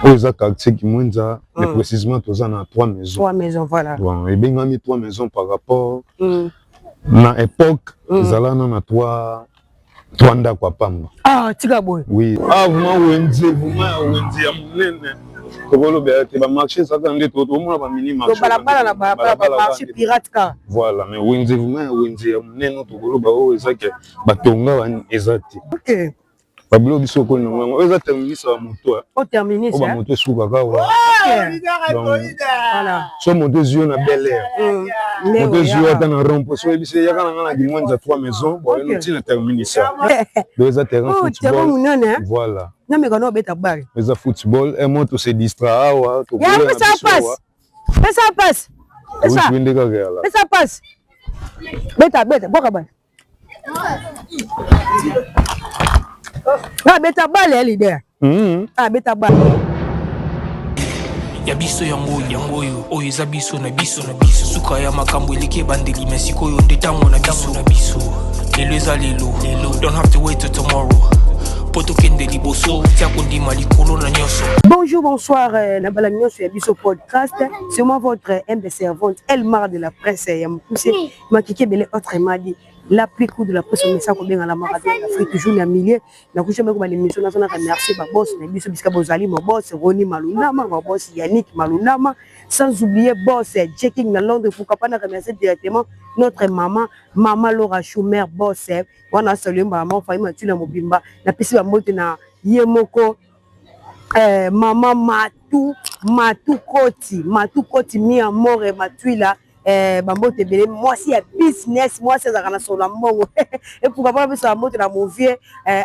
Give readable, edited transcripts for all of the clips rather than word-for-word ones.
Oyo eza quartier Kimwenza, mais précisément toza na trois maisons. Trois maisons, voilà. Bon, ebengami trois maisons par rapport na époque ezala na trois ndako ya pamba. Ah, tika boye. Oui. Ah, vraiment wenze, vraiment ya wenze ya monene. Tokolobela te, bamarché ezalaka nde tomona bamini marché. Balabala na balabala, bamarché pirate kaka. Voilà, mais wenze vraiment ya wenze ya monene, tokoloba oyo eza ke batonga eza te. Babilo biso okoli nango, yango oyo eza terminus ya moto. O terminus. Oyo bamoto esukaka awa. So moto ezwi yo na Bel Air, moto ezwi yo ata na rond-point, so oyebisi yaka na nga na Kimwenza trois maisons, boyeno ntina terminus. Donc eza terrain football. Monene. Voilà. Nameka na obeta balle. Eza football e moto se distrait awa. Pesa passe, pesa passe, pesa. Wende kaka yala. Pesa passe, beta, beta, bwaka balle. Ah, beta balle ya leader. Ah, beta balle. Ya biso yango, yango oyo, oyo eza biso na biso na biso. Suka ya makambo eleki ebandeli, me sikoyo nde ntango na biso na biso. Lelo eza lelo lelo, don't have to wait till tomorrow mpo tokende liboso. Tia kondima likolo na nyonso. Bonjour, bonsoir, na bala nyonso ya biso podcast. C'est moi, votre humble servante, Elmar de la presse ya mokuse, Makiki ebele, autrement dit la plus coup de la presse, omesa kobenga la marathon d'Afrique, toujours na milieu. Nakuti meko ba émission, nazo na remercier ba boss na biso bisika bozali, mo boss Roni Malundama, mo boss Yannick Malundama, sans oublier boss Jeking na Londres. Pourquoi pas na remercier directement notre maman, maman Laura Schumer, boss wana saluer maman Faima Matula mobimba. Napesi ba mbote na ye moko maman Matu, Matu Koti, Matu Koti mi amore Matuila. Bambote ebele, mwasi ya business, mwasi azalaka na solo ya mbongo. Et pourquoi pas biso bambote na mon vieux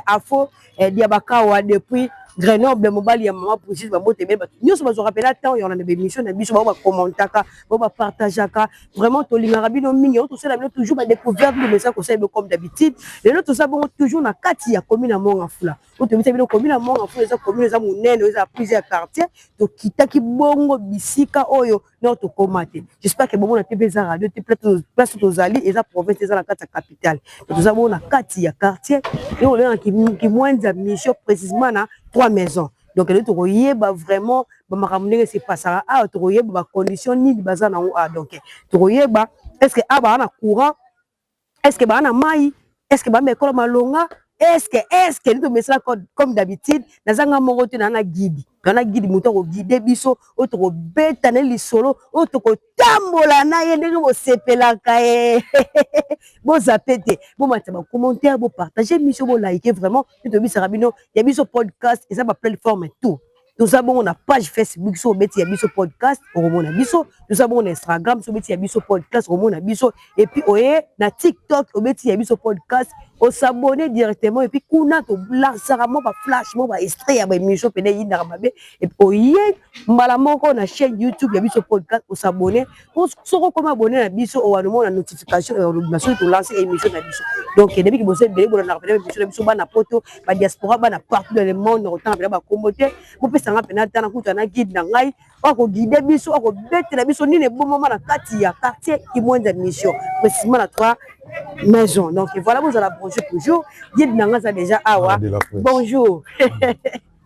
Afo Diabakawa depuis Grenoble, mobali ya mama Brigitte. Bambote ebele, bato nyonso bazwaka mpena temps ya kolanda baémission na biso, bao bakommentaka, bao bapartageaka. Vraiment tolingaka bino mingi. Oyo tosala bino toujours badécouverte, tomesa kosala bino comme d'habitude. Lelo toza bongo toujours na kati ya commune ya Mont-Ngafula. Oyo tobisa bino, commune ya Mont-Ngafula eza commune eza monene, oyo eza plusieurs quartier. Tokitaki bongo bisika oyo nord tokóma te. J'espère que bomona te mpe eza radio te. Place tozali eza province, eza na kati ya capitale. Toza bongo na kati ya quartier oyo olengaka Kimwenza Mission, précisément na trois maisons. Donc eloko tokoyeba vraiment bamakambo ndenge sepasaka awa, tokoyeba bacondition nini baza nango awa. Donc tokoyeba est ce que awa baa na courant, est ce que baa na mai, est ce que baa na ekolo malonga, est ce que nde tomesala. Comme d'habitude, nazanga moko te, naa na guide, naa na guide, moto akoguide biso, oyo tokobeta na lisolo, oyo tokotambola na ye ndenge bosepelaka ye. Bozape te, bomatisa bacommentaire, bopartage mission, bolike. Vraiment nde tobisaka bino ya biso podcast, eza baplateforme tout. Toza bongo na page Facebook, so obeti ya biso podcast okomona biso. Toza bongo na Instagram, so obeti ya biso podcast okomona biso. Et puis oye na TikTok, obeti ya biso podcast, osabone directement. Et puis kuna tolansaka mwa baflash, mwa baextrait ya baémission pene eyindaka mabe. Et puis oye mbala moko na chaîne YouTube ya biso podcast, osabone. Soki okoma abonné na biso, owana omona notification olobima soki tolance émission na biso. Donc debiki boso ebele bolandaka pena émission na biso, bana poto, badiaspora, bana partout dans le monde. Na kotanga pena bakombo te, bopesanga mpena tana kuta na guide na ngai oyo akoguide biso, akobetela biso nini ebomama na kati ya quartier Kimwenza Mission, précisément na trois maisons. Donc voilà, bozala bonjour toujours. Guide na ngai aza déjà awa. Bonjour.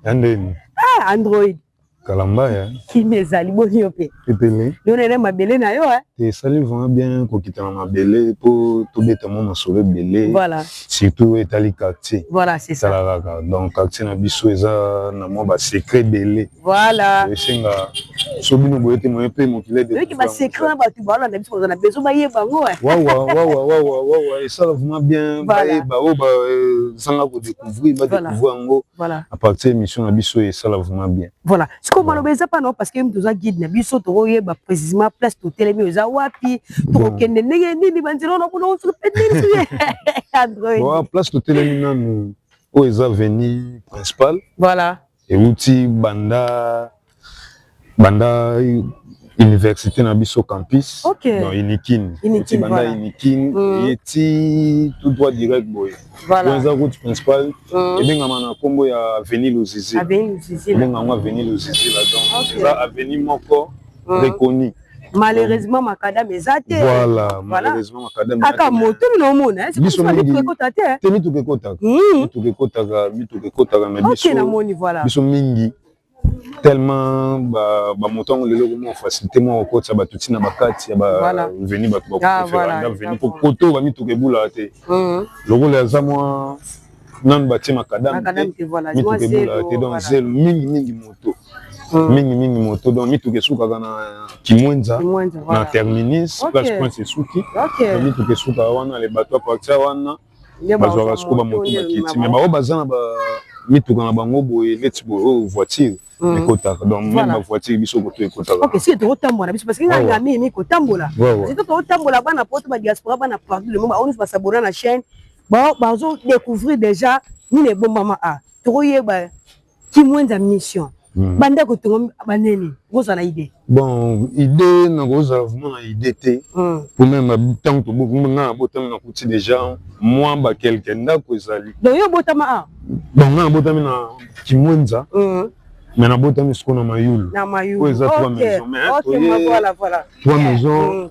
Ya ndeni. Ah, Android. Kalamba ya. Kimi ezali boni yo mpe? Epele. Yo nene mabele na yo. Esali vraiment bien kokita na mabele mpo tobeta mwa masolo ebele. Surtout etali quartier. Voilà, c'est ça. Tala kaka, donc quartier na biso eza na mwa basecret ebele. Esenga so bino boye te, moye mpe mokili. Oyoki basecret na bato baolanda biso, baza na besoin bayeba yango. Wawa wawa wawa wawa, esala vraiment bien bayeba oyo bazanga kodécouvrir, badécouvrir yango à partir émission na biso, esala vraiment bien. Voilà, sikoyo maloba eza mpana, parce que toza guide na biso, tokoyeba précisément place totelemi eza wapi, tokokende ndenge nini, banzela wana kuna. Android, place totelemi nanu, oyo eza avenue principale. Euti banda université na biso, campus. Donc Unikin. Euti banda Unikin, eti tout droit direct boye. Donc eza route principale, ebengama na nkombo ya avenue Luzizi, ebenga yango avenue Luzizila. Donc eza avenue moko reconnu. Malheureusement macadam eza te. Voilà, malheureusement macadam. Aka moto bino omona. Biso mingi ekota te. Te, mituka ekotaka, mituka ekotaka, mituka ekotaka, mais biso namoni, voilà. Biso mingi. Tellement bamoto yango lelo komwa facilité mwa kokotisa bato ntina bakati ya baavenue, bato bakopréférer avenue po koto bamituka ebulaka te. Lokola eza mwa nanu batie macadam te, mituka ebulaka te. Donc zelo mingimingi, moto mingimingi, moto. Donc mituka esukaka na Kimwenza, na terminus, place Prince esuki. Mituka esukaka wana, le bato à partir wana bazwaka sikoyo bamoto, bakiti. Mais bao baza na mituka na bango boye, neti boye oyo voiture ekotaka. Donc même bavoiture, biso koto ekotaka. Ok, si tokotambola na biso, parce que ngai nga mingi kotambola, surtout tokotambola, bana poto, badiaspora, bana partout le monde, bao nyonso basabona na chaîne, bazo découvrir déjà nini ebombama. A tokoyeba Kimwenza Mission, bandako tongo baneni, kozala na idée? Bon, idée nakozala vraiment na idée te, po même ntango nga nabotami, nakuti déjà mwa baquelques ndako ezali. Donc yo obotama a? Bon, nga nabotami na Kimwenza, mais nabotami sikoyo na Mayulu. Na Mayulu. Oyo eza trois maisons, mais trois maisons,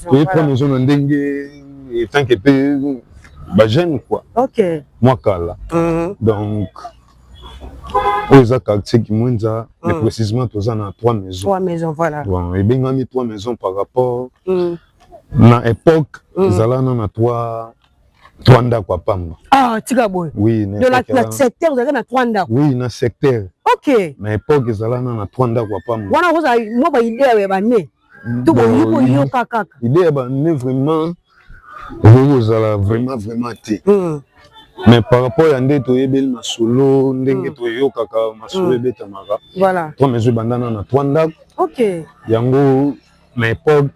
toye trois maisons na ndenge etanke mpe bajeune quoi, mwa kala. Donc oyo eza quartier Kimwenza, mais précisément toza na trois maisons. Trois maisons, voilà. Bon, ebengami trois maisons par rapport na époque ezala na trois ndako ya pamba. Ah, tika boye! Oui. Na secteur ozalaki na trois ndako? Oui, na secteur. Na époque ezala na trois ndako ya pamba. Wana kozala mwa baidée ya bane to boyi koyoka kaka? Idée ya bane vraiment okoki kozala vraiment vraiment te, mais par rapport ya nde toyebeli masolo, ndenge toyokaka masolo ebetamaka, trois maisons ebandana na trois ndako. Yango na époque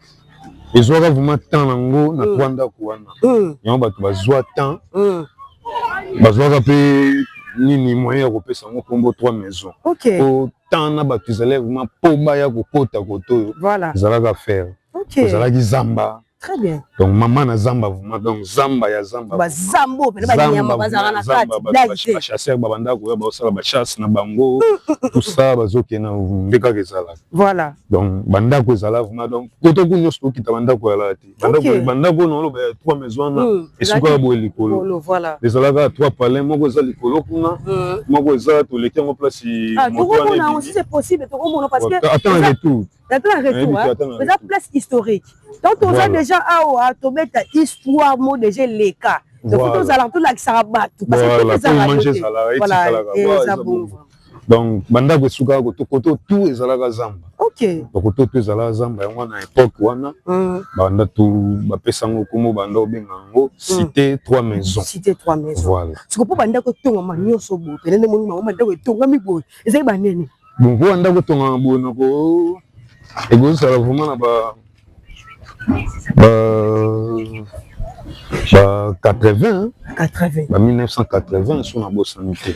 ezwaka vraiment temps nango na trois ndako wana. Yango bato bazwa temps, bazwaka mpe nini, moyen ya kopesa yango nkombo trois maisons, po temps na bato ezalaki vraiment mpo baya kokota kote oyo, ezalaka faire, ezalaki zamba. Très bien. Donc mama na zamba vraiment, donc zamba ya zamba. Bazamba oyo pene banyama bazalaka na kati, blague te. Bachasseur babanda koya, baosala bachasse na bango, tout ça, bazokende nde kaka ezalaka. Donc bandako ezala vraiment, donc koto ku nyonso tokita, bandako ezalaka te. Bandako oyo naoloba ya trois maison wana esukaka boye likolo. Ezalaka trois palin, moko eza likolo kuna, moko eza toleki yango place. Tokomona yango si c'est possible, tokomona parce que Attends, retour. Ata na retour, eza place historique. Donc toza déjà awa, tobeta histoire mo déjà eleka, donc tozalaka, tolakisaka bato parce que ezalaka. Eza bongo. Donc bandako esukaka koto, tout ezalaka zamba. Donc koto tout ezalaka zamba. Yango wana époque wana banda tu bapesa yango kombo, banda obenga yango cité trois maisons. Cité trois maisons. Voilà. Siko mpo bandako etongama nyonso boye pene nde moni bango, bandako etongami boye, ezali banene? Bon, mpo bandako etongama boye, nako ekozala vraiment na ba 80. 80. Ba 1980 so nabosani te.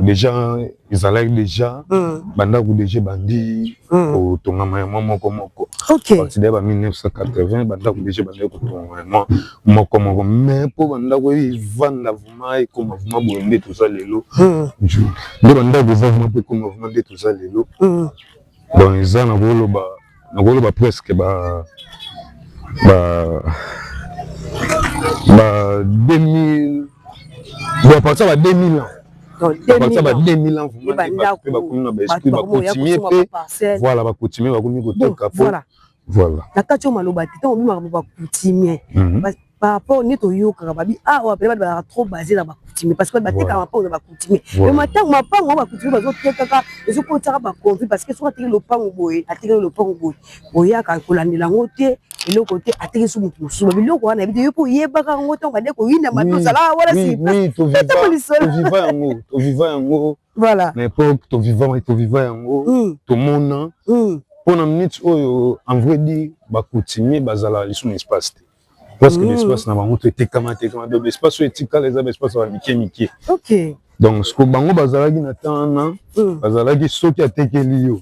Déjà ezalaki déjà bandako déjà bandi kotongama ya mwa moko moko. Partir ya ba 1980, bandako déjà bandaki kotongama ya mwa moko moko. Mais mpo bandako evanda vraiment, ekoma vraiment boye nde toza lelo, nde bandako eza vraiment mpo ekoma vraiment nde toza lelo. Bon, eza nakoloba presque ba 2000, bon, à partir ya ba 2000 ans, à partir ya ba 2000 ans vraiment mpe bakomi na baesprit bacoutumier mpe, voilà, bacoutumier bakomi koteka po voilà. Na kati oyo maloba te, ntango obimaka bacoutumier, par rapport nde toyokaka babi awa pene, bato bazalaka trop basé na bacoutumier parce que batekaka mapango na bacoutumier. Mais matango mapango oyo bacoutumier bazotekaka, ezokotisaka baconflit, parce que soki atekeli lopango boye, atekeli lopango boye, oyaka kolandela yango te, eloko te, ateki so moto mosusu babiloko wana. Yebi te, yo mpo oyebaka yango ntango bande koyinda mabe, ozalaka wana? Toviva yango, toviva yango. Na époque toviva yango, tomona. Mpona minute oyo, en vrai dire, bacoutumier bazalaka lisusu na espace te, parce que l'espace na bango to etekama tekama. Donc espace oyo etikala eza baespace ya mike mike. Donc siko bango bazalaki na temps wana, bazalaki soki atekeli yo,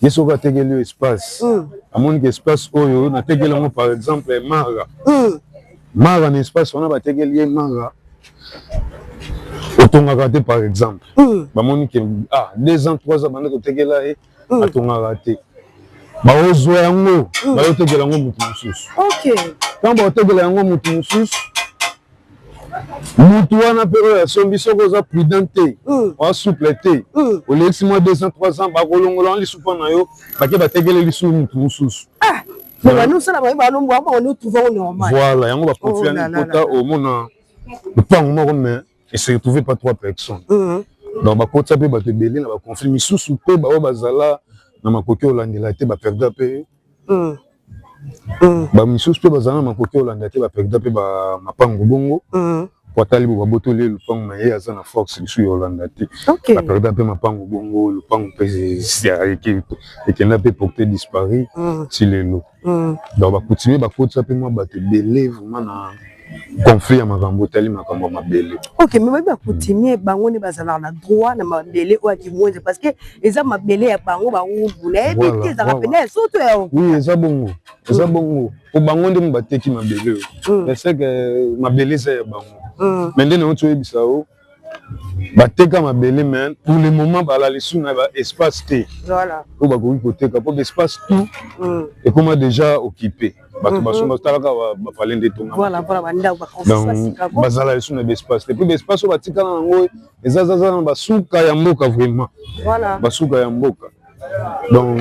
ye soki atekeli yo espace, amoni ke espace oyo natekeli yango, par exemple mara mara, na espace wana batekeli ye mara, otongaka te. Par exemple, bamoni ke ah, 2 ans, 3 ans banda kotekela ye, atongaka te, baozwa yango, bazotekela yango motu mosusu. Ntango baotekela yango motu mosusu, Mutu wana mpe oyo asombi, soki oza prudent te, oza souple te, olekisi mwa 200, 300, bakolongola wana lisusu mpo na yo, bake batekele lisusu mutu mosusu. Voilà, yango baconflit wana ekota. Omona lopango moko, mais ese retrouve pas trois personnes. Donc bakotisa mpe bato ebele na baconflit misusu, mpe baoyo bazala na makoki olandela te, baperda mpe. Bamisusu mpe bazala na makoki olanda te, baperda mpe bamapango bongo. Po atali bo babotoli ye lopango na ye, aza na force lisusu ya olanda te. Baperda mpe mapango bongo, lopango mpe ekenda mpe porté disparu ti lelo. Donc bacoutumier bakotisa mpe mwa bato ebele vraiment na conflit ya makambo etali makambo ya mabele. Ok, mais bayebi, bacoutumier bango nde bazalaka na droit na mabele oyo ya Kimwenza, parce que eza mabele ya bango bawumbu. Nayebi te, ezalaka pene ya soto ya Oui, eza bongo, eza bongo, po bango nde mo bateki mabele oyo. Mais c'est que mabele eza ya bango, mais nde nauti oyebisa o, bateka mabele, mais pour le moment bala lisusu na baespace te oyo bakoki koteka, po baespace tout ekoma déjà occupé, bato basomba. Talaka bapale nde tonga, bazala lisusu na baespace te. Puis baespace oyo batikala yango eza zaza na basuka ya mboka, vraiment basuka ya mboka. Donc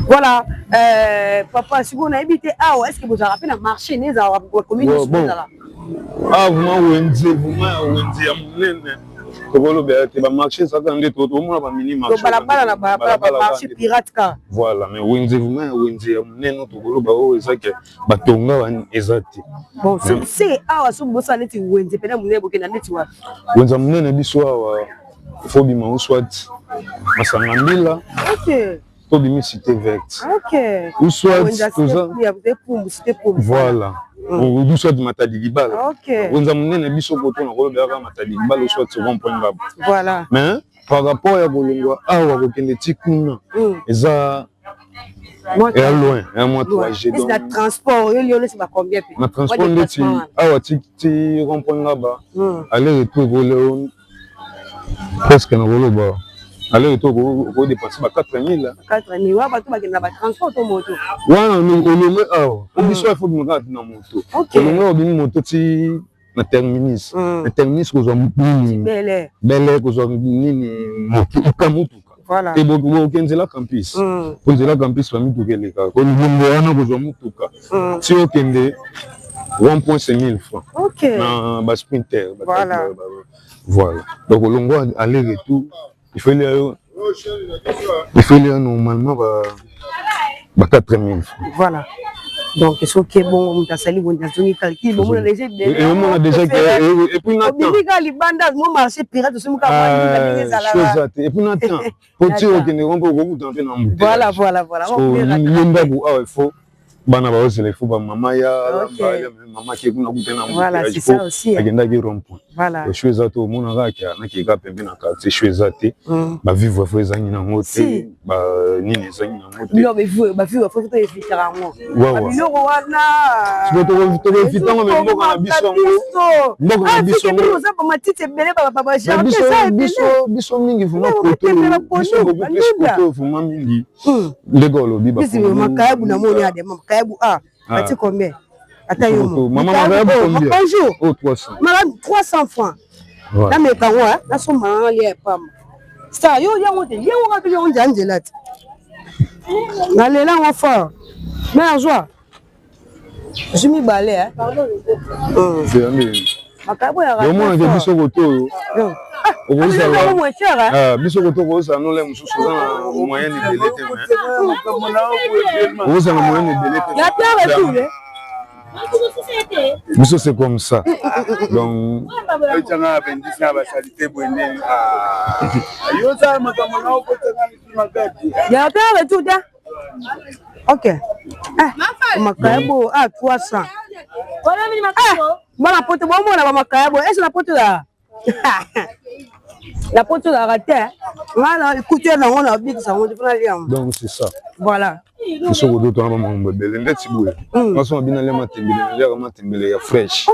Voilà, papa, sikoyo nayebi te, awa est ce que bozalaka mpe na marché nde ezalaka commune? Bon, ah, vraiment wenze, vraiment wenze ya monene tokolobela te. Bamarché ezalaka nde tomona bamini marché, balabala na balabala, bamarché pirate kaka. Voilà, mais wenze vraiment ya wenze ya monene tokoloba oyo eza ke batonga eza te. Bon, se awa soki bosala neti wenze mpena monene, bokenda neti wapi? Wenze ya monene, biso awa faut bima ou soit Masanga Mbila, tobimi Cité Verte, ou soit toza, voilà, ou soit Matadi Libala. Wenza monene, biso koto na kolobelaka Matadi Libala ou soit rond point Ngaba. Mais par rapport ya kolongwa awa kokende ti kuna, eza eya loin, eya mwa trajet. Na transport oyo neti ba combien? Na transport, ndeti awa ti rond point Ngaba, aller retour koleo presque na koloba aller retour okodépenser ba 4000. 4000 wana bato bakende na batransport to moto? Wana olongwe awa, po biso ifo bima kaka na moto. Olongwe, obimi moto ti na terminus. Na terminus kozwa nini? Bele kozwa nini? Motuka, motuka te, boke nzela campus, po nzela campus bamituka elekaka. Kolongo wana kozwa motuka ti okende rond point, c'est 1000 francs na basprinter. Voilà, donc olongo aller retour, il faut yo, il faut lia normalement ba 4000 francs. Voilà, donc soki bongo moto asali boye, nazongi calcul, bomona déjà. Omona déjà, et puis na obimi kaka libanda mo marché pirate, osomi kaka ndenge ezalaka te. Et puis na temps po ti okende mpo okokuta mpe na Voilà. Yo ndako awa, il faut bana baozela, il faut bamama ya mama ke kuna kuta na akendaki rond point. Eshu eza te, omona kaka nakeka pembe na quartier, eshu eza te. Bavivre faut ezangi nango te, banini ezangi nango te. Bavivre faut toevitaka yango, biloko wana. Tokoevitango, me mboka na biso yango, mboka na biso yango oza bamatiti ebele. Biso mingi vraiment koto, biso beaucoup plus koto vraiment mingi ndenge olobi. Makayabu namoni adema makayabu a bati combien? Ata yo. Mama, makayabu combien? Bonjour. Oh, 300. Makayabu 300 francs. Nameka yango, nasomba lia epamba sa yo yango te, yango kaka yango nzela nzela te, nalela yango fort, mais azwa zwi mibale. Makayabu. Omonake biso koto oyo okozala, biso koto okozala nole mosusu, oza na moyenne ebele te, okozala na moyenne ebele te. Biso c'est comme ça, donc otyanga apendisi na basalité boye ndenge yosala makambo na okotanga misu makati. Ya pe retour te. Ok, makayabo ah 300. Bana poto bomona bamakayabo ese na poto ya na poto ezalaka te. Nga na ekuti nango na bikisa yango te mpona lia. Donc c'est ça. Voilà. Biso koto tona bamakambo ebele ndeti boye. Nyonso bino alia matembele, naliaka matembele ya fresh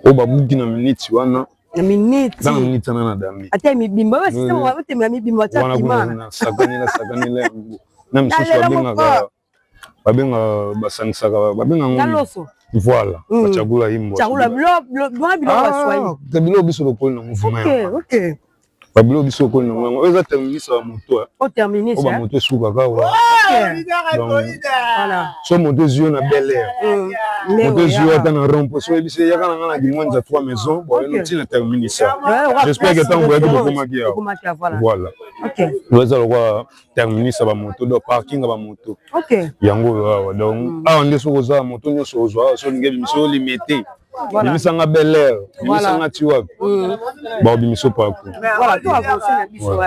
oyo babuki na miniti wana. Na miniti. Na miniti wana na dambi. Ata mibimba oyo système batemela mibimba, batia piment. Wana sakanela sakanela yango na misusu babengaka. Babenga, basangisaka, babenga na loso. Voilà, bachagula imbwa. Chagula biloko biloko baswahili. Ah, biloko biso lokoli nango vraiment. Ok. Babiloko biso lokoli nango yango oyo eza terminus ya moto. O terminus. Oyo bamoto esukaka awa. Voilà. So moto ezwi yo na Bel Air, moto ezwi yo ata na rond-point, so oyebisi yaka na nga na Kimwenza 3 maison, boyeno ntina terminus awa. J'espère que ntango boyaki bokomaki awa. Voilà. Oyo eza lokwa terminus ya bamoto, donc parking ya bamoto. Yango oyo awa. Donc awa nde soki oza moto nyonso ozwa awa, so olingi ebimisa yo Limete, bimisanga Bel Air, bimisanga ti wapi, baobimisa parcours. Voilà, to avance na biso.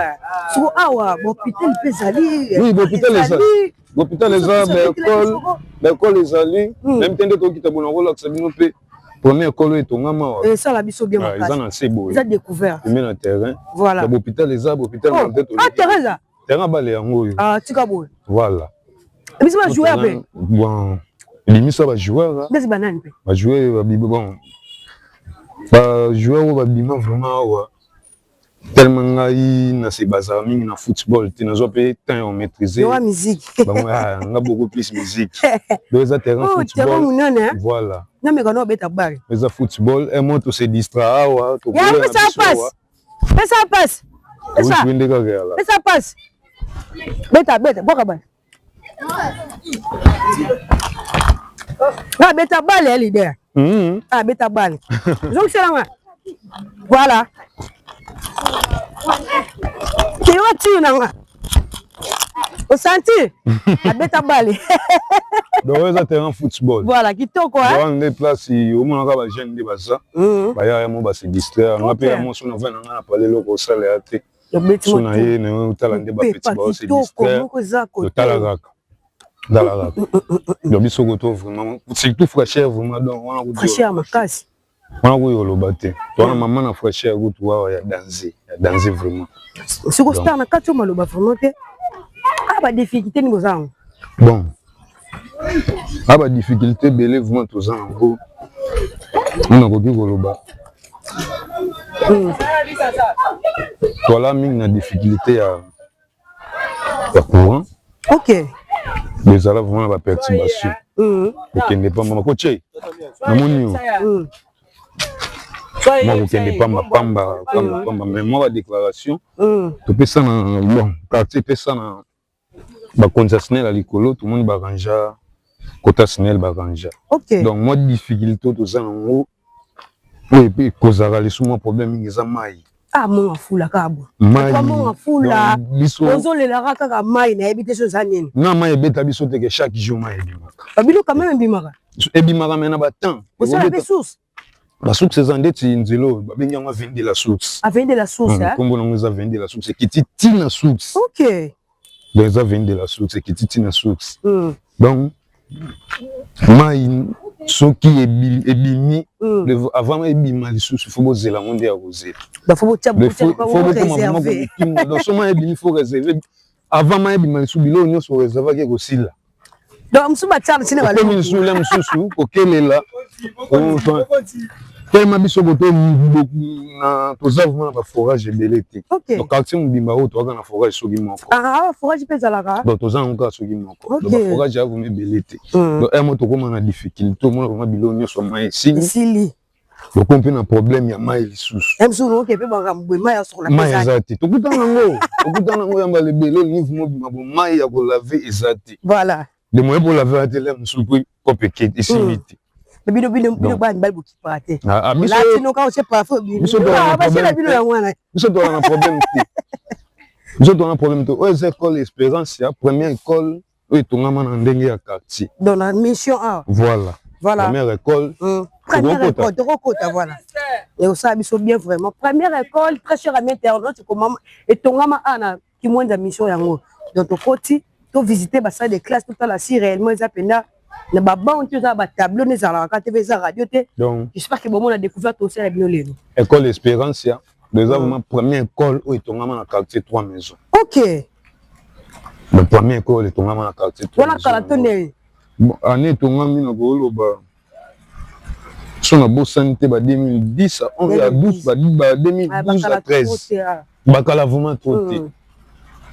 Siko awa bahôpital mpe ezali? Oui, bahôpital ezali, bahôpital eza, baécole, baécole ezali. Même te nde tokita bona kolakisa bino mpe première école oyo etongama awa. Esala biso bien. Eza makasi. Na se boye. Eza découvert. Pembeni na terrain. Voilà. Bahôpital eza, bahôpital. Ah, terrain eza? Terrain bale yango oyo. Ah, tika boye. Voilà. Biso bajoueur mpe? Bon, ebimisa bajoueur. Ndesi banani mpe? Bajoueur babiba, bon, bajoueur oyo babima vraiment awa, tellement ngai na se bazala mingi na football te, nazwa mpe temps ya maîtriser. Yowa musique. Bango nga beaucoup plus musique. Donc eza terrain football monene. Voilà. Nameka na obeta balle. Eza football un moto se distrait awa. Ya pesa passe, pesa passe, pesa. Nde kaka yala. Pesa passe, beta, beta, bwaka balle. Ah, beta balle ya leader. Ah, beta balle, zongiselanga. Voilà, keyoka tio nanga osanti abeta balle. Donc oyo eza terrain football. Voilà, kitoko. Wana nde place omonaka bajeune nde baza baya ya mo base distraire. Nga mpe ya mo so navai na nga na pale, eloko osala ya te, so na ye na otala nde bapeti baose distraire, totala kaka, tala kaka. Donc biso koto vraiment, surtout fraîcheur vraiment, donc wana. Fraîcheur makasi. Wana koyo oloba te, to wana mama na fraîcheur kutu awa ya danger, ya danger vraiment. Siko star na kati oyo maloba vraiment te. Ah, badifficulté nini boza yango? Bon, a badifficulté ebele vraiment toza yango. Nga nakoki koloba toala mingi na difficulté ya courant. Ezala vraiment na baperturbation, kokende pamba makotie namoni yo mwa kokende pamba pamba pamba pamba. Mais mwa badéclaration topesa na, bon, quartier epesa na bakonzi ya SNEL ya likolo, tomoni baranja kota SNEL baranja. Donc mwa difficulté oyo toza nango, oyo epe ekozalaka lisusu mwa problème mingi, eza mai. Ah, monga fula kaka boye. Mai. Monga fula. Biso ozolelaka kaka mai, nayebi te so eza nini. Na mai ebeta biso te ke chaque jour mai ebimaka. Babilo quand même ebimaka. Ebimaka mais na batemps. Osala mpe source? Basource eza ndeti nzela oyo babengi yango avenue de la Source. Avenue de la Source. Nkombo nango eza avenue de la Source, ekiti ntina source. Donc eza avenue de la Source, ekiti ntina source. Donc mai soki ebimi, avant ebima lisusu faut bozela yango nde ya kozela. Faut bokoma. Donc so mai ebimi, faut réserver avant mai ebima lisusu, biloko nyonso oreservaki ekosila. Donc mosusu batiaka ntina. Okomi lisusu le mosusu kokelela telema. Biso koto toza vraiment na baforage ebele te. Donc quartier mobimba oyo toyaka na forage soki moko. Forage mpe ezalaka? Donc toza yango kaka soki moko. Donc baforage ya vraiment ebele te. Donc ere mo tokóma na difficulté, omona vraiment biloko nyonso mai esili. Esili. Okomi mpe na problème ya mai lisusu. Mai eza te, tokutana yango, tokutana yango yambala ebele. Olingi vraiment obima bo mai ya kolaver eza te. De moyen po laver te, le mosusu mpo kope esimbi te. Bino bino bino bana mibali bokipaka te. Latinoka otie parfum. Basala bino yango wana. Biso toza na problème te, biso toza na problème te. Oyo eza école Espérance, ya première école oyo etongama na ndenge ya quartier. Donc na mission awa. Voilà. Voilà. Première école. Première école tokokota, voilà, ekosala biso bien vraiment. Première école, très cher ami internaute, etongama awa na Kimwenza Mission yango. Donc tokoti, tovisite basalle de classe, totala si réellement eza mpenza na babanc te, eza batableau nde ezalaka te, mpe eza radio te. Donc j'espère que bomona découverte osala bino lelo. École Espérance ya eza vraiment première école oyo etongama na quartier Trois Maisons. La première école etongama na quartier. Wana kala to ndenge? Année etongami, na koloba so nabosani te, ba 2010 à 11 à 12, ba 2012 à 13, bakala vraiment trop te.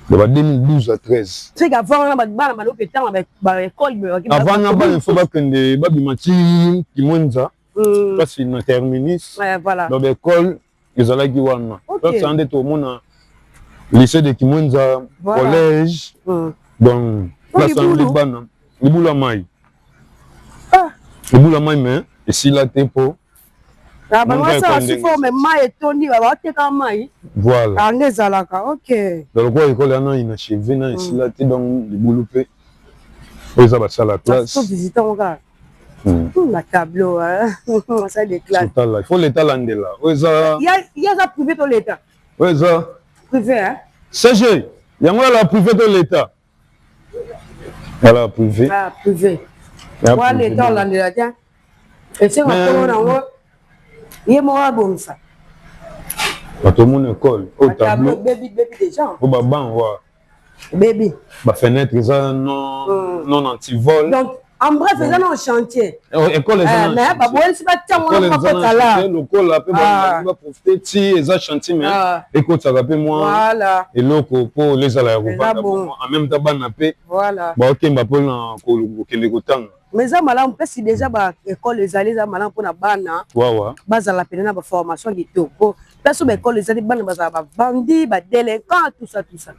Ba 2012 à 13. C'est qu'avant wana bana baloki etanga ba école. Avant na bana il faut bakende babima ti Kimwenza. Place na terminus. Ouais, voilà. Donc école ezalaki wana. Place wana nde tomona lycée de Kimwenza, Voilà. Collège. Donc place wana nde bana libula mai. Libula mai, mais esila te mpo Ah, bango basala sous forme mai etondi, bateka mai. Voilà. Ah, nde ezalaka, ok. Donc lokola école wana inachevé na esila te, donc libulu mpe oyo eza basala classe. To visite yango kaka. Na tableau, salle de classe. Totala, il faut l'État landela oyo eza. Ye aza privé to l'État? Oyo eza privé, hein? CG yango yala privé to l'État? Yala privé. Ah, privé wa l'État olandela te, esenga ntongo nango ye moko abongisa. Bato omona école oyo, tableau. Bebi bebi déjà. Oyo baban wa bebi. Bafenêtre eza non, non antivol. Donc en bref, eza na chantier. École eza. Mais baboyelisi batiango na bakota la. Lokola mpe baprofite ti eza chantier, mais ekotaka mpe mwa eloko mpo ezala ya kovanda, en même temps bana mpe baokemba mpona kokende kotanga. Mais eza malamu mpesi déjà baécole ezali, eza malamu mpona bana bazala pene na baformation kitoko. Place oyo baécole ezali, bana bazala babandi, badélinquant, tout ça, tout ça,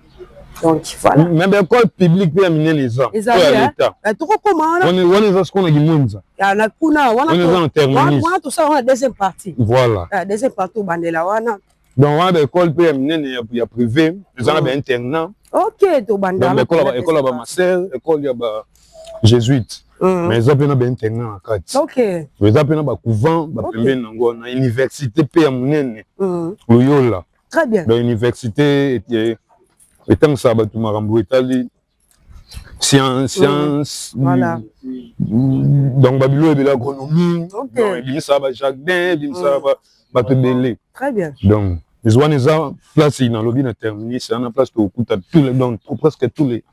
donc voilà. Mais baécole publique mpe ya minene eza ezali ya l'État. Tokokoma wana. Wana eza sikoyo na Kimwenza. Na kuna wana eza na terminus. Wana tosala wana deuxième partie. Voilà. Deuxième partie obandela wana. Donc wana baécole mpe ya minene ya privé eza na bainternat. Ok, tobandela. École ya bamasere, école ya bajésuite, mais eza mpe na bainternat na kati. Eza mpe na bacouvent bapembeni nango, na université mpe ya monene Loyola. Très bien. Donc université etangisaka bato makambo etali science. Voilà. Donc babilo ebele, agronomie, ebimisaka bajardin, ebimisaka bato ebele. Très bien. Donc wana eza place nalobi na terminus wana, place tokokuta tous les, donc presque tous les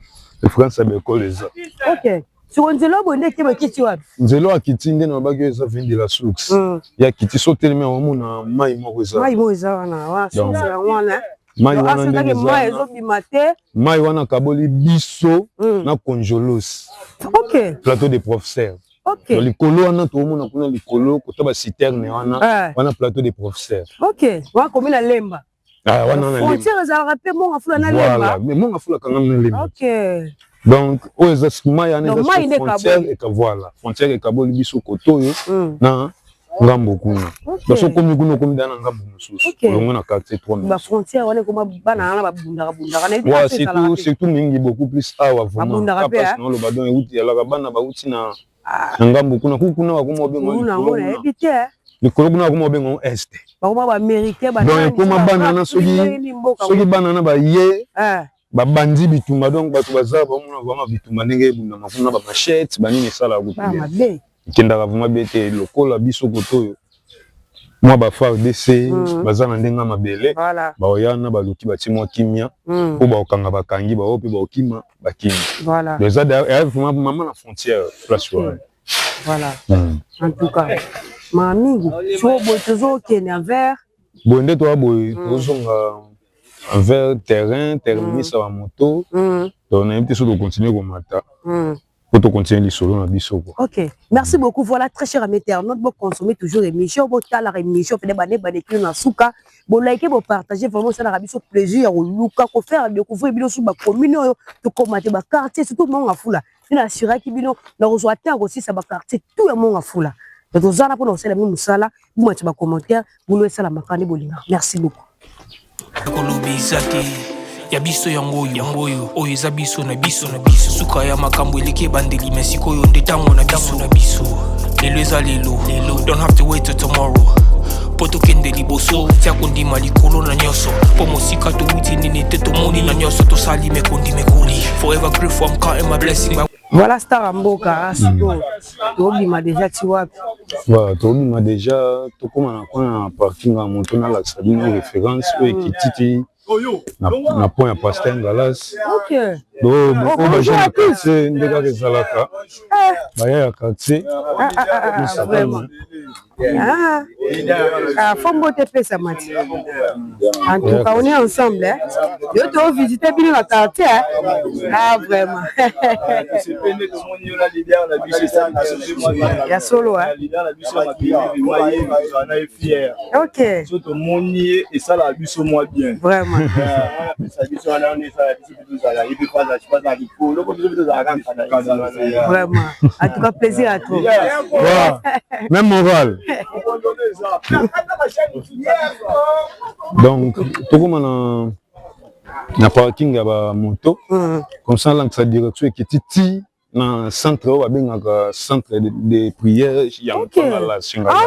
références ya baécole eza. Ok, siko nzela boye nde ekeba ekiti wapi? Nzela akiti nde nalobaki oyo eza avenue de la Source. Ya kiti so telemi, omona mai moko eza. Mai moko eza wana, source yango wana. Mai wana ndenge mai ezobima te. Mai wana kaboli biso na Conjolos. Plateau des professeurs. Likolo wana toomona kuna likolo kota baciterne wana, wana plateau des professeurs. Ok, wana komi na Lemba. Wana na frontière ezalaka mpe Mont Ngafula na Lemba. Mais Mont Ngafula kangami na Lemba. Donc oyo eza mai wana eza frontière eka, voilà, frontière ekaboli biso koto oyo na ngambo kuna. Donc so okomi kuna, okomi da na ngambo mosusu, olongo na quartier 3. Bafrontière wana ekoma bana wana babundaka bundaka. Ouais, surtout mingi, beaucoup plus awa vraiment place naoloba. Donc euti yalaka bana bauti na ngambo kuna kuna, bakoma obenga likolo kuna, bakoma obenga est. Bakoma baaméricain. Donc ekoma bana wana, soki bana wana baye babandi bitumba, donc bato baza bamona vraiment bitumba ndenge ebundama kuna, bamachete banini esalaka kutu ekendaka vraiment be te. Lokola biso koto oyo mwa ba FARDC baza na ndenge ya mabele, baoya na baluki batie mwa kimia mpo baokanga bakangi bao mpe baokima bakimi. Eza vraiment mama na frontière place wana. Voilà, en tout cas maa mingi so boye tozokende envers. Boye nde toya boye, tozonga vers terrain terminus ya bamoto. Donc nayebi te so tocontinue komata po tocontinue lisolo na biso quoi. Ok, merci beaucoup. Voilà, très cher ami internaute, boconsommer toujours émission, botalaka émission pene bane banekino na suka, bolike, bopartage, vraiment esalaka biso plaisir ya koluka kofaire découvrir bino so bacommune oyo tokoma te, baquartier, surtout Mont Ngafula. Nde na assuraki bino na kozwa te ya kosisa baquartier tout ya Mont Ngafula. Donc toza na mpona kosala bino mosala, bomatia bacommentaire bino esalamaka nde bolingaka. Merci beaucoup. Koloba eza te ya biso yango oyo, yango oyo, oyo eza biso na biso na biso. Suka ya makambo eleki ebandeli, me sikoyo nde ntango na biso na biso. Lelo eza lelo lelo, don't have to wait till tomorrow mpo tokende liboso. Tia kondima likolo na nyonso, mpo mosika towuti nini te, tomoni na nyonso tosali mekondi mekoli. Forever grateful, I'm counting my blessing. Voilà, star ya mboka, sikoyo tobima déjà ti wapi? Voilà, tobima déjà, tokóma na coin ya parking ya moto, nalakisa bino référence oyo ekiti ti na pont ya Pasteur Ngalas. Ok. Oyo bajeune ya quartier nde kaka ezalaka baya ya quartier. Vraiment. Ah, faut mbote epesa mati. En tout cas, on est ensemble. Hein. Yo to visiter bino na quartier. Hein. Ah vraiment. Ya solo hein. OK. So tomoni ye esalaka biso mwa bien. Vraiment. Vraiment. En tout cas, plaisir à toi. Ouais. Même moral. Donc, tokoma na parking ya ba moto. Comme ça, langisa direction ekiti ti na centre oyo babengaka centre de prière ya Mpangala Shingalas.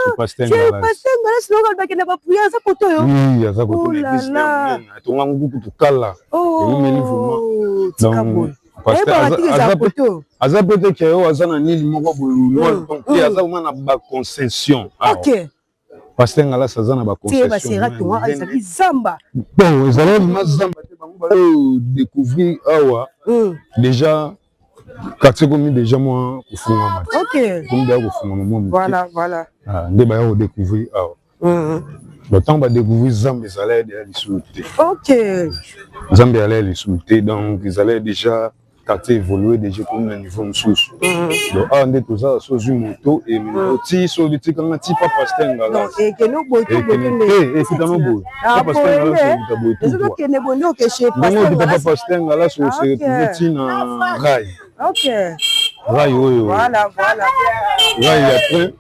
C'est pasteur Ngalas. Pasteur Ngalas noko bakenda ba prière aza koto yo. Oui, aza koto na église na monene. Atonga ngo kutu kala. Ewumeli vraiment. Donc pasteur aza peut-être que oyo aza na nini moko boye donc te, aza vraiment na ba concession. OK. Pasteur Ngalas aza na ba concession. Ezalaki zamba. Bon, ezalaki vraiment zamba te, bango bayo découvrir awa déjà quartier komi déjà mwa kofungama. Komi déjà kofungama mwa moke. Voilà, voilà. Nde baya kodécouvrir awa. Donc ntango badécouvrir, zamba ezalaki déjà lisusu te. Nzambe ezalaki lisusu te, donc ezalaki déjà quartier évolué déjà, komi na niveau mosusu. Donc awa nde toza, so ozwi moto emema ti so otikanga ti pa pasteur Ngalas. Ekende boye. Ekitano boye, pa pasteur Ngalas okita boye tout droit. Ezokende boye nde okeshe. Ndenge okita pa pasteur Ngalas, ose retrouve ti na rail. Rail oyo. Voilà. Rail ya train.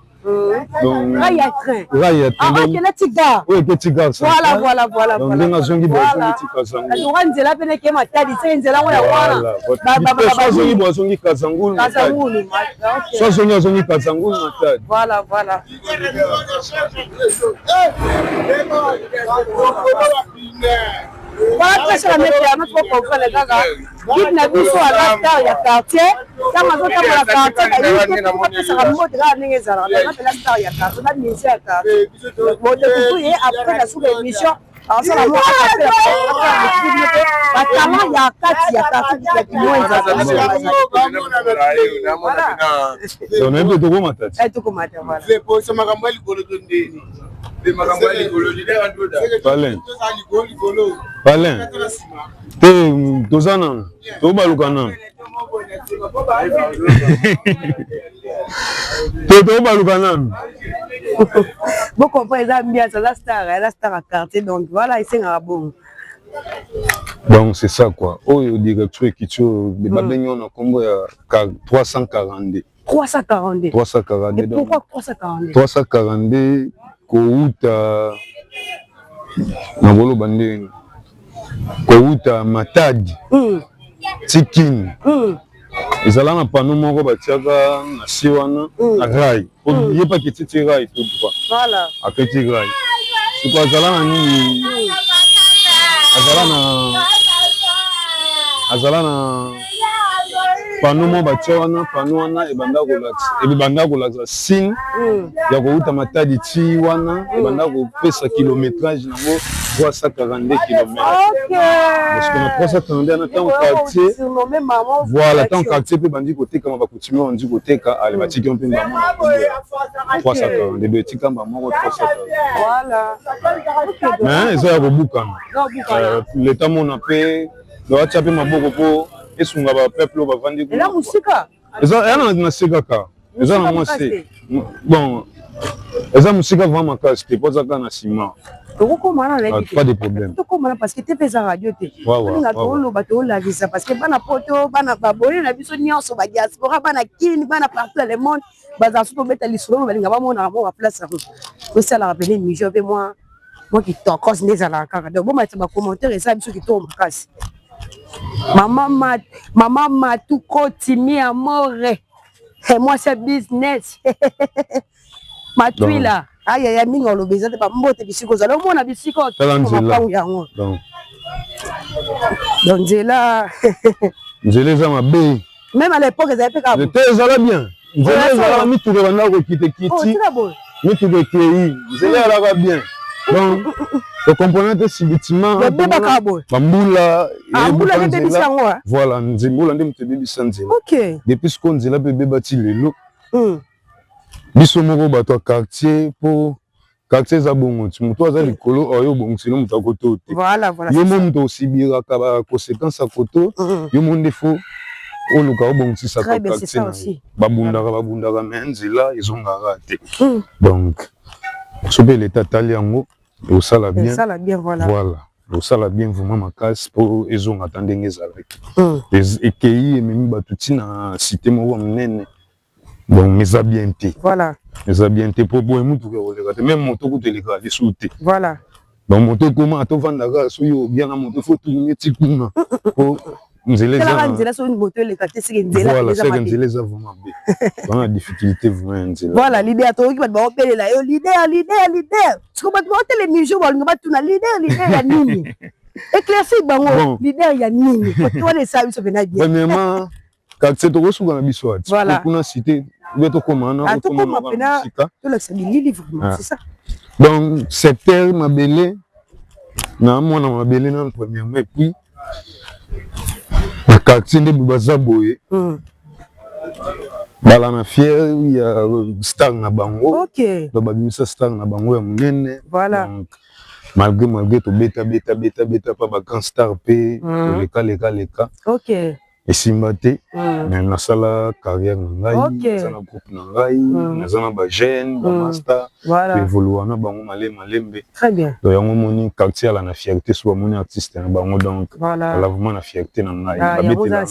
Donc rail ya train. Rail ya train. Ah, okende ti gare. Oyo eke ti gare. Voilà. Donc ndenge azongi boye, azongi ti Kazangulu. Toka nzela pene ke Matadi se nzela ngo ya wana. So azongi boye, azongi Kazangulu. Kazangulu. So azongi, azongi Kazangulu, Matadi. Voilà. Voilà, très cher ami internaute, faut comprendre kaka guide na biso aza star ya quartier. Ntango azotambola quartier, apesaka mbote kaka ndenge ezalaka. Aza mpena star ya quartier na musicien ya quartier. Bodécouvrir ye après na suka émission, asala mo batalent ya kati ya quartier ya Kimwenza. Donc nayebi te, tokomata ti. Tokomata, voilà. Makambo ya likolo to ndeni, makambo ya likolo. Palin, palin te, toza nanu, tobaluka nanu te, tobaluka nanu. Bocomprendre, eza ambiance, aza star, aza star ya quartier, donc voilà, esengaka bongo. Donc c'est ça quoi, oyo direction ekiti oyo babengi oyo na nkombo ya 342. 342. 342. Et pourquoi 342? 342 kouta na koloba ndenge kouta Matadi ti Kini, ezala na panneau moko batiaka na se wana na rail. Ye mpe akiti ti rail tout droit. Aketi rail siko, azala na nini, azala na panneau moko batia wana. Panneau wana ebanda kolakisa signe ya kouta Matadi ti wana, ebanda kopesa kilométrage nango 342 km, parce que na 342 wana, ntango quartier, voilà, ntango quartier mpe bandi kotekama, bacoutumier bandi koteka, ale batiki yo mpe mbamo na 342, etika mba moko 342. Mais eza ya kobukana, leta mona mpe atia mpe maboko mpo esunga bapeuple oyo bavandi. Eza mosika. Eza ya na se kaka, eza na mwa se. Bon, eza mosika vraiment makasi te, po aza kaka na nsima. Tokokoma wana, nayebi. Pas de problème. Tokóma parce que te mpe eza radio te. Olinga tooloba, toolakisa, parce que bana poto, bana babone na biso nyonso, badiaspora, bana Kini, bana partout dans le monde bazala. So tobeta lisolo, balinga bamonaka mo baplace yango, tosalaka pene émission mpe mwa kitokos nde ezalaka kaka. Donc bomatisa bacommentaire, esala biso kitoko makasi. Mama Matu Koti mi amore, mwasi ya business Matwila, ayaya mingi oloba eza te. Bambote bisika ozala, omona bisika mapangu yango. Donc nzela. Nzela eza mabe. Même à l'époque ezali mpe kaka. Te, ezala bien, nzela ezalaka, mituka ebanda kokita, ekiti, mituka ekei, nzela ezalaka bien. Donc Tocomprendre te subitement. Ebebaka boye. Bambula. Mbula nde ebebisi yango. Voilà, mbula nde moto ebebisa nzela. Depuis sikoyo nzela mpe ebeba ti lelo. Biso moko bato ya quartier, mpo quartier eza bongo ti moto aza likolo oyo obongiseli moto akoto te. Yo mo moto osibiraka baconséquence ya koto, yo mo nde faut oluka obongisisaka quartier na yo. Babundaka, babundaka, mais nzela ezongaka te. Donc so mpe leta atali yango, ekosala bien. Esala bien, voilà. Voilà, ekosala bien vraiment makasi, mpo ezonga ata ndenge ezalaki. Ekei, ememi bato ntina cité moko monene. Bon, eza bien te. Eza bien te, mpo boye mutuka ekoleka te, même moto kutu elekaka lisusu te. Donc moto ekoma atovandaka, soki obianga moto, faut tourner ti kuna, po nzela eza nzela. Soki moto eleka te, seke nzela. Voilà, seke nzela eza vraiment mabe, wana difficulté vraiment ya nzela. Voilà, leader, toyoki bato baobelela yo leader, leader, leader. Siko bato baotele émission, balinga batuna: leader, leader ya nini? Éclaircir bango, leader ya nini? Kote wana esala biso mpena bien. Premièrement, quartier tokosuka na biso ati kuna cité be, tokóma wana. Tokóma mpena, tolakisa bilili vraiment, c'est ça. Donc secteur mabele na mwana mabele nano premièrement, et puis na quartier nde baza boye, bala na fier ya star na bango. Donc babimisa star na bango ya monene. Donc malgré tobeta beta beta beta pa bagrand star mpe, toleka leka leka, esimba te. Mais nasala carrière na ngai, naza na groupe na ngai, naza na bajeune, bamaster, toévolua na bango malembe malembe. Très bien. Donc yango omoni quartier ala na fierté so bamoni artiste na bango. Donc ala vraiment na fierté na ngai. Babetela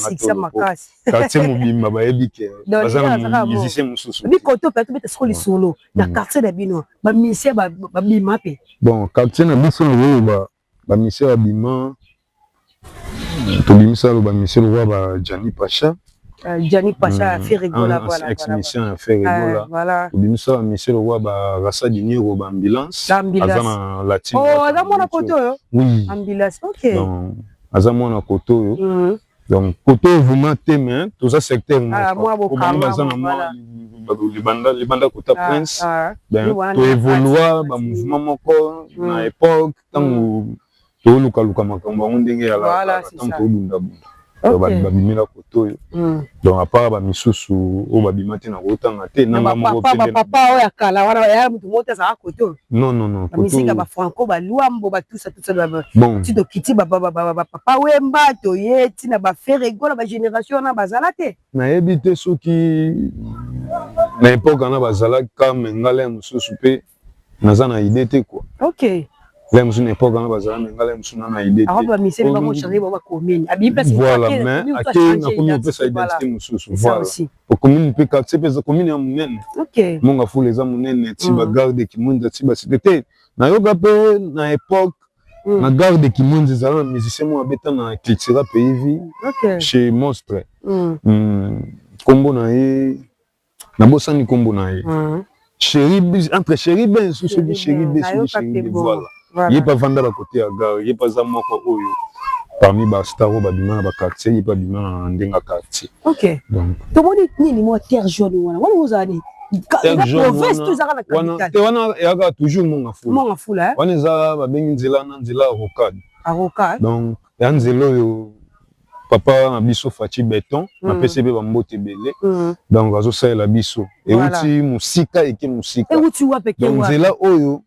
quartier mobimba, bayebi ke baza na musicien mosusu. Bikoto mpe tobeta siko lisolo na quartier na bino, bamusicien babima mpe. Bon, quartier na biso oyo, bamusicien babima, tobimisa lo bamusicien lokwa ba Gianni Pacha. Gianni Pacha, Ferre Gola, voilà. Ex musicien ya Ferre Gola. Tobimisa bamusicien lokwa ba Rasa Diniero, baambulance, aza na latine. Oh, aza mwana koto oyo? Oui. Ambulance, ok. Donc aza mwana koto oyo. Donc koto oyo vraiment te, mais toza secteur moko, bango baza na mwa libanda libanda kota Prince. Toévolua bamouvement moko na époque ntango tolukaluka makambo yango ndenge ya ntango tobundabunda, babimela koto oyo. Donc à part bamisusu oyo babima te, na kotanga te nanga moko. Bapapa oyo ya kala wana ya motu moko te azalaka kote oyo? Non, non, non. Bamisika, bafranco, balwambo, batusa tusa. Bon. Ti tokiti bapapa Wemba, toye ntina baFerre Gola, bagénération wana bazala te. Nayebi te soki na époque wana bazalaka, mais ngala ya mosusu mpe naza na idée te quoi. La mosusu na époque wana bazala, mais ngala ya mosusu na idée te. Voilà, mais ake nakomi kopesa identité mosusu. Voilà, po commune mpe, quartier mpe eza commune ya monene. Mont Ngafula eza monene, ti bagare de Kimwenza, ti basite te. Nayoka mpe na époque na gare de Kimwenza ezala na musicien moko abeta na Cultura Pays Vie, chez Monstre. Nkombo na ye nabosani, nkombo na ye Chéri, entre Chéri Ben, soki Chéri B, soki Chéri B, voilà. Ye mpe avanda bakote ya gare, ye mpe aza moko oyo parmi bastar oyo babima na baquartier, ye mpe abima na ndenge ya quartier. Donc tomoni nini, mwa terre jaune wana, wana ozala nini? Province to ezaka na capitale? Te, wana eyaka toujours Mont Ngafula. Mont Ngafula. Wana eza babengi nzela na nzela ya rocade. Rocade. Donc ya nzela oyo papa na biso Fatshi Béton, napesi mpe bambote ebele. Donc azosalela biso, euti mosika, eke mosika. Euti wapi? Donc nzela oyo,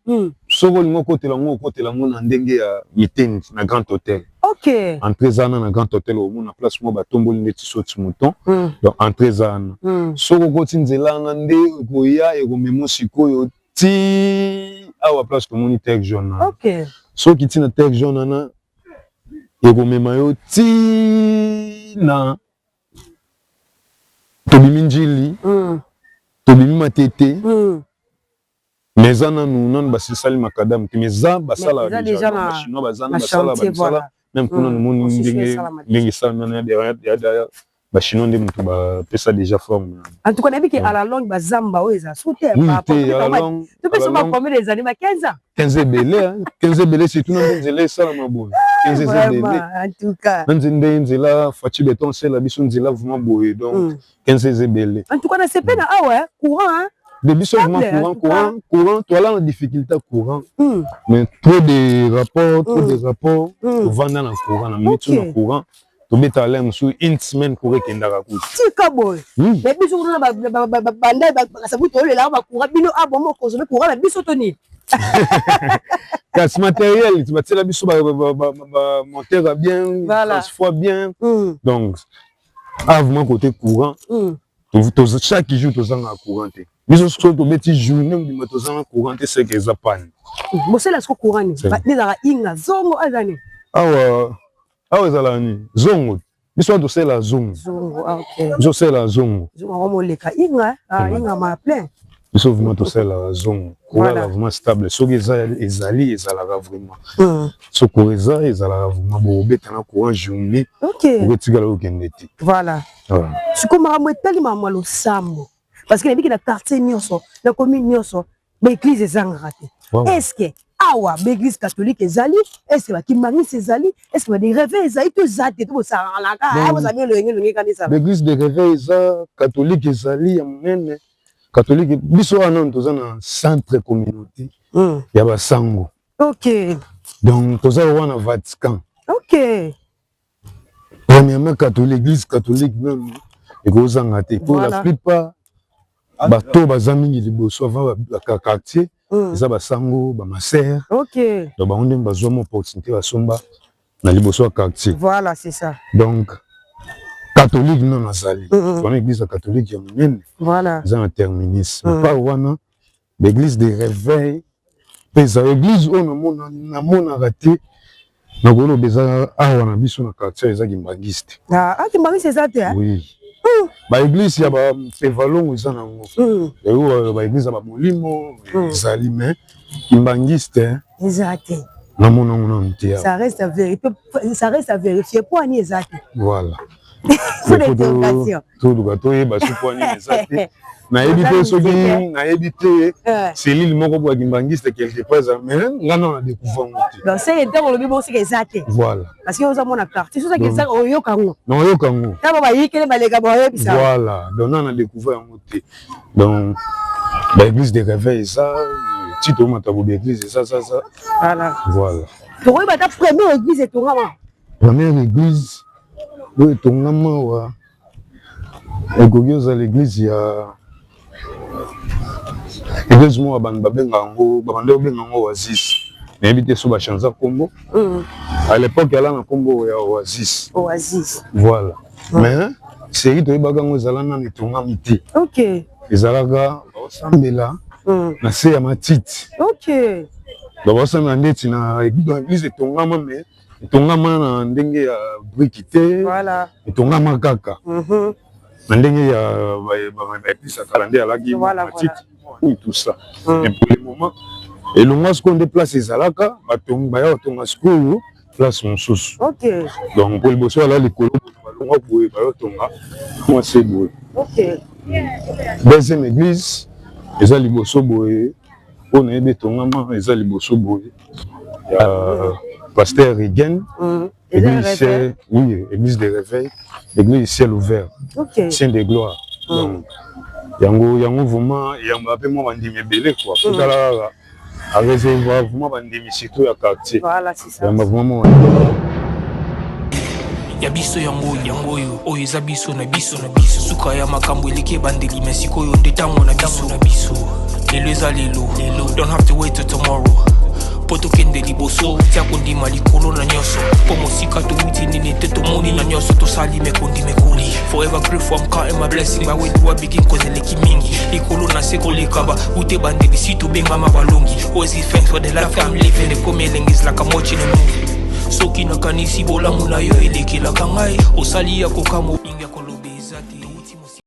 soki olingi okotela yango, okotela yango na ndenge ya Mitendi na Grand Hôtel. Entrée eza wana na Grand Hôtel, omona place moko batomboli ndeti saut mouton. Donc entrée eza wana. Soki okoti nzela wana nde ekoya, ekomema sikoyo ti awa place tomoni terre jaune wana. Soki ti na terre jaune wana, ekomema yo ti na tobimi Njili, tobimi Matete. Mais eza nanu nanu basali macadam te, mais eza basala déjà, bachinois baza na basala bamisala. Même kuna nomoni ndenge ndenge esalami wana ya derrière, bachinois nde moto bapesa déjà forme. En tout cas nayebi ke à la longue bazamba oyo eza so te. Te, à la longue. Topesa ba combien des années? Ba 15 ans? 15 ebele, 15 ebele, surtout na nde nzela esalama boye, 15 eza ebele. En tout cas. Na nde nzela Fatshi Béton osala biso nzela vraiment boye, donc 15 eza ebele. En tout cas nasepe na awa courant. De biso vraiment courant, courant, courant, toala na difficulté courant. Mais trop de rapports, trop de rapports, tovanda na courant, na minute na courant. Tobeta ala mosusu une semaine, courant ekendaka kutu. Tika boye. Mais biso kuna banda bakasabu, tolelaka bacourant. Bino abomo consommer courant na biso to nini? Kasi matériel batiela biso, bamoteur ya bien, fois bien. Donc ah, vraiment côté courant, chaque jour tozanga courant te. Biso soki tobeti journée mobimba tozanga courant te, seke eza panne. Bosala siko courant nini? Ezalaka inga, zongo, eza nini? Awa, awa ezalaka nini? Zongo. Biso wana tosala zongo. Biso tosala zongo. Zongo moleka inga, inga ma plein. Biso vraiment tosalelaka zongo. Courant vraiment stable. Soki eza, ezali, ezalaka vraiment. So courant eza, ezalaka vraiment, bobeta na courant journée, okotikala okende te. Voilà. Sikoyo makambo etali makambo ya losambo, parce que nayebiki na quartier nyonso, na commune nyonso, baéglise ezangaka te. Est ce que awa baéglise catholique ezali? Est ce que bakimbanguiste ezali? Est ce que bade réveil ezali to eza te? To bosanganaka, bozali elonge elonge kani ezala? Baéglise de réveil eza, catholique ezali ya monene. Catholique, biso wana nano toza na centre communauté ya basango. Donc toza wana Vatican. Premièrement, catholique, église catholique nanu ekozanga te, po la plupart bato baza mingi liboso avant quartier eza basango, bamasere. Donc bango ndenge bazwa mo opportunité, basomba na liboso ya quartier. Voilà, c'est ça. Donc catholique nano azali wana, église ya catholique ya monene eza na terminus. Part wana, baéglise de réveil mpe eza. Église oyo namonaka te, nakoloba eza awa na biso na quartier, eza kimbangiste. Kimbangiste eza te? Oui, baéglise ya bapevalongo eza nango, baéglise ya bamolimo ezali, mais kimbangiste eza te. Namona yango nanu te. Ça reste à vérifier, ça reste à vérifier. Po ani eza te? Voilà, toluka toyeba so po anini eza te. Nayebi te, soki nayebi te, cellule moko boya kimbangiste quelque part eza, mais nga nano na découvrir yango te. Donc seke ntango olobi bongo, seke eza te. Voilà. Parce que oza mona quartier, soki eza, oyoka yango. Na oyoka yango. Ntango bayikele baleka, boyebisa. Voilà, donc nano na découvrir yango te. Donc baéglise de réveil eza ti tomata bo, baéglise eza zaza. Voilà. Tokoyeba ata première église etongama? Première église oyo etongama awa ekoki ozala église ya église moko bantu babenga yango, babanda kobenga yango Oasis. Nayebi te so bachanza nkombo. À l'époque ala na nkombo ya Oasis. Oasis. Voilà, mais série toyebaka yango ezala nano etongami te. Ezalaka baosambela na se ya matiti. Donc baosambela ndeti na église etongama, mais etongama na ndenge ya brique te. Etongama kaka na ndenge ya baéglise ya kala nde alaki matiti, tout ça. Mais pour le moment elongwa sikoyo nde place ezalaka, baya kotonga sikoyo place mosusu. Donc po liboso ala likolo, balongwa boye, bayotonga mwa se boye. Deuxième église eza liboso boye, oyo nayebi etongama eza liboso boye ya pasteur Rigen. Église, oui, église de réveil, église ciel ouvert, Saint de gloire. Donc yango, yango vraiment eyambaka mpe mwa bandimi ebele quoi. Totala kaka areservoir vraiment bandimi, surtout ya quartier. Voilà, c'est ça. Yamba vraiment. Ya biso yango, yango oyo, oyo eza biso na biso na biso. Suka ya makambo eleki ebandeli, me sikoyo nde ntango na biso na biso. Lelo eza lelo lelo, don't have to wait till tomorrow mpo tokende liboso. Tia kondima likolo na nyonso, mpo mosika towuti nini te, tomoni na nyonso tosali mekondi mekoli. Forever grateful, I'm counting my blessing by where do I begin, cause eleki mingi likolo na se koleka ba ute bandeli si tobengama balongi. Always give thanks for the life I'm living. Ekomi elengi, is like I'm watching a movie. Soki nakanisi bolamu na yo elekelaka ngai, osali ya kokamwa.